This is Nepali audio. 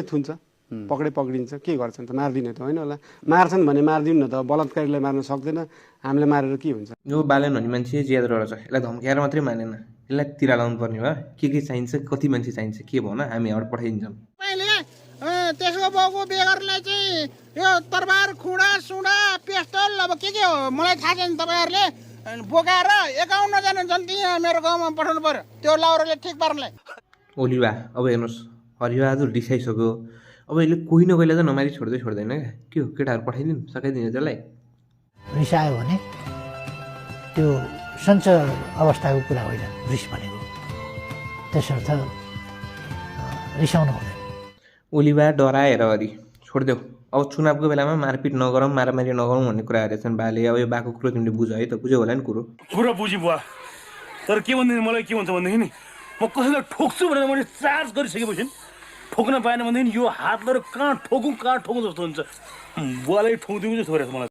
थुन्छ पक्रिन्छ के गर्छन् त मार्दिने त होइन होला मार्छन् भने मार्दिउन् न त बलात्कारीलाई मार्न सक्दैन हामीले मारेर के हुन्छ यो बालन भन्ने मान्छे ज्यादा रहेछ यसलाई धम्काएर मात्रै मानेन यसलाई तिरा लाउनु पर्ने भयो के चाहिन्छ कति मान्छे चाहिन्छ के भन हामी यहाँबाट पठाइदिन्छौँ त्यसको बाउको बेगरलाई चाहिँ यो तरबार खुडा सुडा पिस्टल अब के हो मलाई थाहा छैन तपाईँहरूले बोकाएर 51 जना जन्ती मेरो गाउँमा पठाउनु पर्यो त्यो लाउरोले ठिक पार्नलाई ओलीबा अब हेर्नुहोस् हरिबहादुर रिसाइसक्यो अब यसले कोही न कोहीलाई त नमारी छोड्दैन क्या के हो केटाहरू पठाइदिनु सकाइदिनु त्यसलाई रिसायो भने त्यो सञ्चर अवस्थाको कुरा होइन रिस भनेको त्यसर्थ रिसाउनु हुँदैन ओलीबा डराएर हरि छोडिदेऊ अब चुनावको बेलामा मारपिट नगरौँ मारामारी नगरौँ भन्ने कुराहरू छन् बाले अब यो बाको कुरो तिमीले बुझ है त बुझ्यौ होला नि कुरो बुझी बुवा तर के भन्दैन मलाई के भन्छ भनेदेखि नि म कसैलाई ठोक्छु भनेर मैले चार्ज गरिसकेपछि ठोक्न पाएन भनेदेखि यो हात लिएर कहाँ ठोकौँ जस्तो हुन्छ बुवालाई ठोकिदिउँ चाहिँ छोडेको मलाई